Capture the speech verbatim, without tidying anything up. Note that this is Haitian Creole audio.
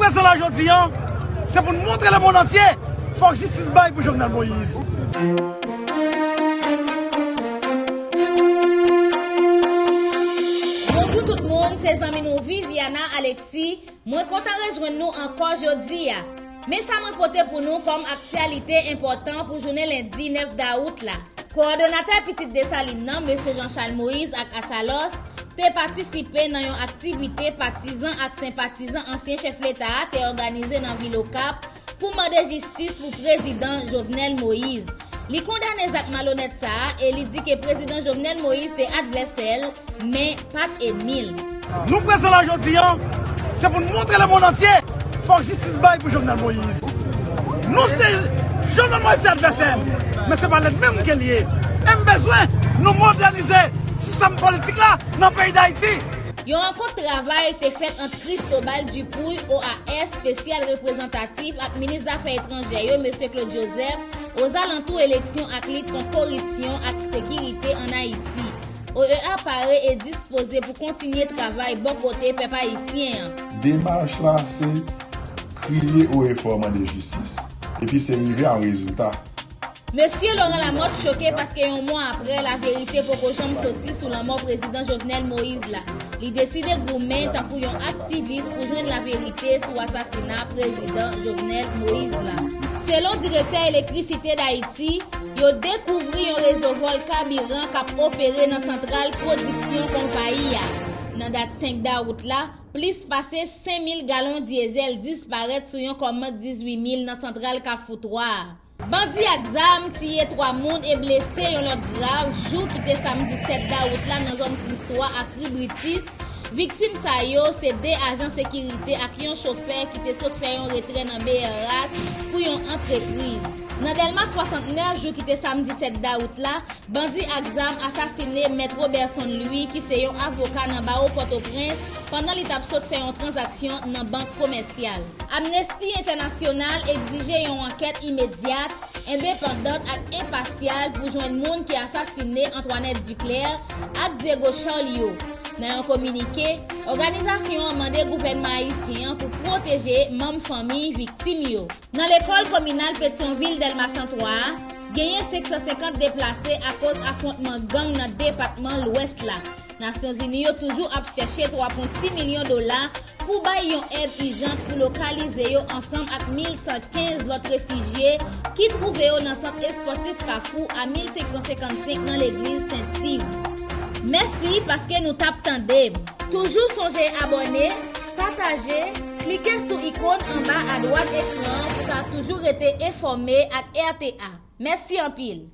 Prezan la jodi a, se pou n montre lemonn antye, fòk jistis bay pou Jovenel Moïse. Bonjou tout moun, se zanmi nou Viviana Alexis. Mwen kontan rejwenn nou ankò jodi a. Men sa mwen pote pou nou kòm aktyalite enpòtan pou jounen lendi nèf dawout la. Kowòdonatè Pitit Desalin nan, mesye Jean Charles Moïse ak Asalòs, te patisipe nan yon aktivite patizan ak senpatizan ansyen chèf leta a te òganize nan vil Okap pou mande jistis pou prezidan Jovenel Moïse. Li kondane zak malonèt sa a e li di ke prezidan Jovenel Moïse te advèsè l, men pa t enmi l. Nou prezan la jodi a, se pou n montre lemonn antye, fòk jistis bay pou Jovenel Moïse. Nou se Jovenel Moïse se advèsè m, men se pa lènmi m ke l ye. E m bezwen nou modènize sistèm politik la nan peyi Dayiti. Yon rankont travay te fèt ant Cristobal Dupuy, O A S, espesyal reprezantatif ak minis zafè etranjè yo, mesye Claude Joseph, ozalantou eleksyon ak lit kont koripsyon ak sekirite ann Ayiti. O E A pare e dispoze pou kontinye travay bò kote pèp ayisyen an. Demach la se kriye o e fò mande jistis, epi se rive a yon rezilta. Mesye Laurent Lamothe choke paske yon mwa apre, laverite poko janm soti sou lanmò prezidan Jovenel Moïse la. Li deside goumen tankou yon aktivis pou jwenn laverite sou asasina prezidan Jovenel Moïse la. Selon direktè Elektrisite Dayiti, yo dekouvri yon rezo vòl kabiran k ap opere nan santral pwodiksyon konpayi a. Nan dat senk dawout la, plis pase senk mil galon dyezèl disparèt sou yon kòmand dizuit mil nan santral Kafou twa a. Bandi ak zam tiye twa moun e blese yon lòt grav jou ki te samdi sèt dawout la nan zòn Kriswa ak Ri Britis. Viktim sa yo se de ajan sekirite ak yon chofè ki te sot fè yon retrè nan B R H pou yon antrepriz. Nan Dèlma swasantnèf, jou ki te samdi sèt dawout la, bandi ak zam asasine Mèt Roberson Louis ki se yon avoka nan bawo Pòtoprens pandan li t ap sot fè yon tranzaksyon nan bank komèsyal. Amnesty International egzije yon ankèt imedyat, endepandant ak enpasyal pou jwenn moun ki asasine Antoinette Duclair ak Diego Charles yo. Nan yon kominike, òganizasyon an mande gouvènman ayisyen an pou pwoteje manm fanmi viktim yo. Nan lekòl kominal Petyonvil Dèlma san twa a, genyen senk san senkant deplase akoz afwontman gang nan depatman Lwès la. Nasyonzini yo toujou ap chèche twa pwen sis milyon dola pou bay yon èd ijant pou lokalize yo ansanm ak mil san kenz lòt refijye ki twouve yo nan sant espòtif Kafou a mil senk san senkannsenk nan legliz Sent Iv. Mèsi paske nou t ap tande m. Toujou sonje abòne, pataje, klike sou ikòn anba adwat ekran an pou ka toujou rete enfòme ak R T A. Mèsi anpil.